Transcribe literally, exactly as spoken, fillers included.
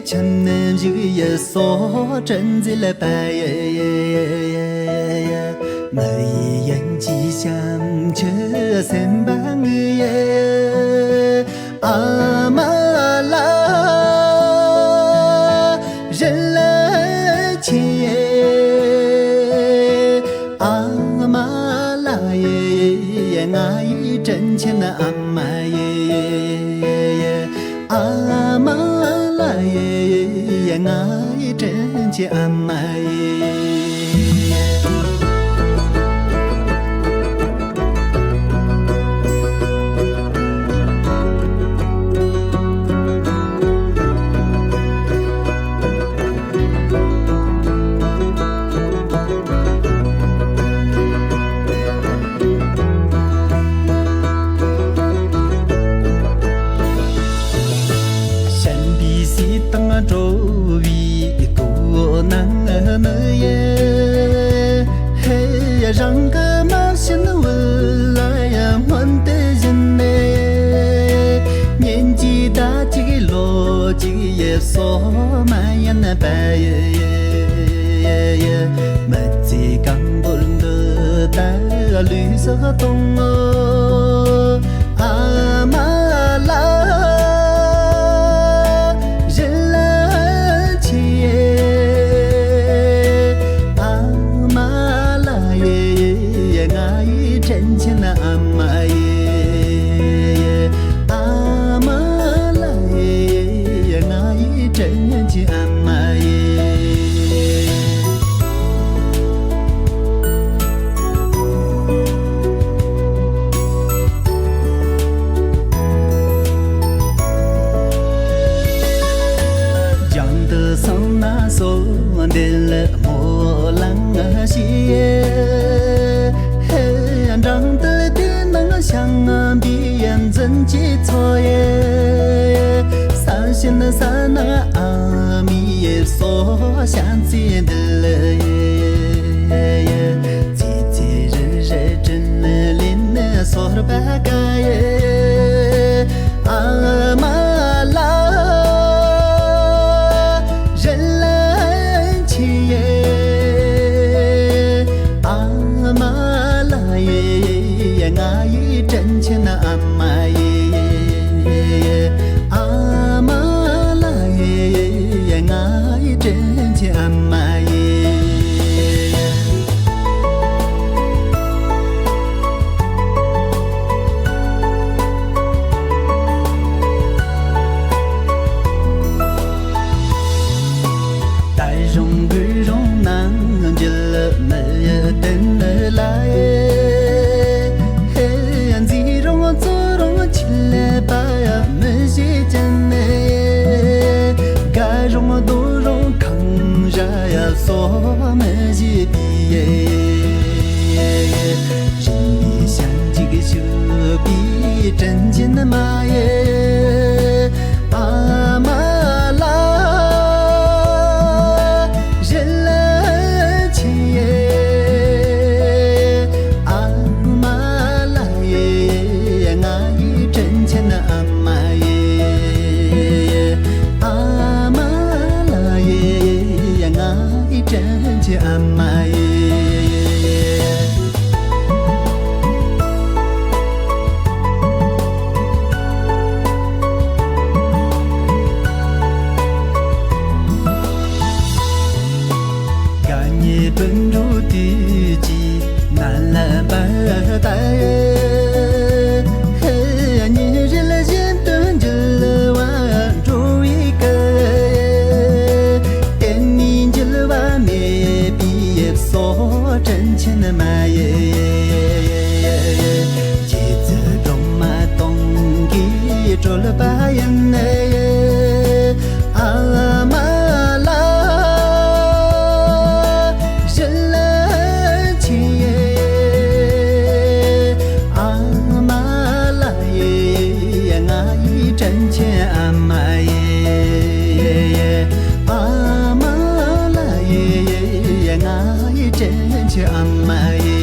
ཁྱིམ་བཞུགས་ཡུལ་སོགས་དྲིན་མཛད་པ་ཡི། མི་ཡི་ཡིན་གྱི་བྱམས་ཆོས་སེམས་དཔའ་ངའི་ཨ་མ་ལགས་རིན་ཆེ། ཨ་མ་ལགས་ཡེ། ང་ཡི་དྲིན་ཆེན་ཨ་མ་ཡེ། ཨ་མ་ལགས་ཡེ། ང་ཡི་དྲིན་ཆེན་ཨ་མ་ཡེ། བྱམས་པའི་ཟས་དང་བྲོ་བའི་གོ་ནང་ནི་ཡེ། ཧེ། རང་གི་མ་བྱིན་བུ་ལ་ཡང་སྔོན་དུ་བྱིན་ནས། ཉིན་གཅིག་ཟླ་གཅིག་ལོ་གཅིག་ཡེ་སོ་མ་ཡིན་པ་ཡེ། མི་ཚེ་གང་བོར་འདི་ལྟར་ལུས་སུ་གཏོང་ངོ་། ཨ་མ་ལགས་རིན་ཆེ། ཨ་མ་ལགས་ཡེ། ང་ཡི་དྲིན་ཆེན་ཨ་མ་ཡེ། ཨ་མ་ལགས་ཡེ། ང་ཡི་དྲིན་ཆེན་ཨ་མ་ཡེ། རྒྱང་དུ་སོང་ན་སོ་འདི་ལ་སྨོན་ལམ་ཞེས། འགྲམ་དུ་དེ་ནང་བྱང་བའི་འཛིན་གྱི་ཚོགས་ཡེ། ས་གཞི་ན་ས་ན་ཨ་མའི་སོ་བྱམས་བརྩེ་འདི་ལ་ཡེ། ཚེ་ཚེ་རེ་རེ་དྲིན་ལན་གསོར་པ་དགའ་ཡེ། ཨ་མ་ལགས་རིན་ཆེ་ཡེ། ཨ་མ་ལགས་ཡེ། ང་ཡི་དྲིན་ཆེན་ཨ་མ་ཡེ། ཨ་མ་ལགས་ཡེ། ང་ཡི་དྲིན་ཆེན་ཨ་མ་ཡེ། ད་རུང་དགོད་རུང་ནང་འགྱུར་མི་བསྟན་ལ། ཧེ། མཛེས་རུང་བཙོག་རུང་ཆད་པ་མི་བྱེད་ཅན། དགའ་རུང་སྡུག་རུང་གང་ར་ཡ་སོ་མི་བྱེད་པའི། རིན་པའི་ཞལ་གཅིག་ཞུ་བའི་དྲིན་ཆེན་མ་ཡེ། ཨ་མ་ལགས་རིན་ཆེ་ཡེ། ཨ་མ་ལགས་ཡེ། ང་ཡི་དྲིན་ཆེན་ཨ་མ་ཡེ། ཨ་མ་ལགས་ཡེ། ང་ཡི་དྲིན་ཆེན་ཨ་མ་ཡེ། དགའ་ཉེ་སྤུན་གྲོགས་དུས་ཀྱི་ནང་ལ་འབར་ལྟ། ཉིན་རེ་ལ་བཞིན་དུ་འགྱུར་བ་འགྲོ་བའི་སྐབས། གཏན་ནས་འགྱུར་བ་མེད་པའི་སོ་དྲིན་ཆེན་མ་ཡེ། རྗེ་བཙུན་སྒྲོལ་མ་སྟོང་གིས་གྲོལ་བ་ཡིན་ནའི། ཨ་མ་ལགས་རིན་ཆེ་ཡེ། ཨ་མ་ལགས་ཡེ། ང་ཡི་དྲིན་ཆེན་ཨ་མ་ཡེ། ཨ་མ་ལགས་ཡེ། ང་ཡི་དྲིན་ཆེན་ཨ་མ་ཡེ།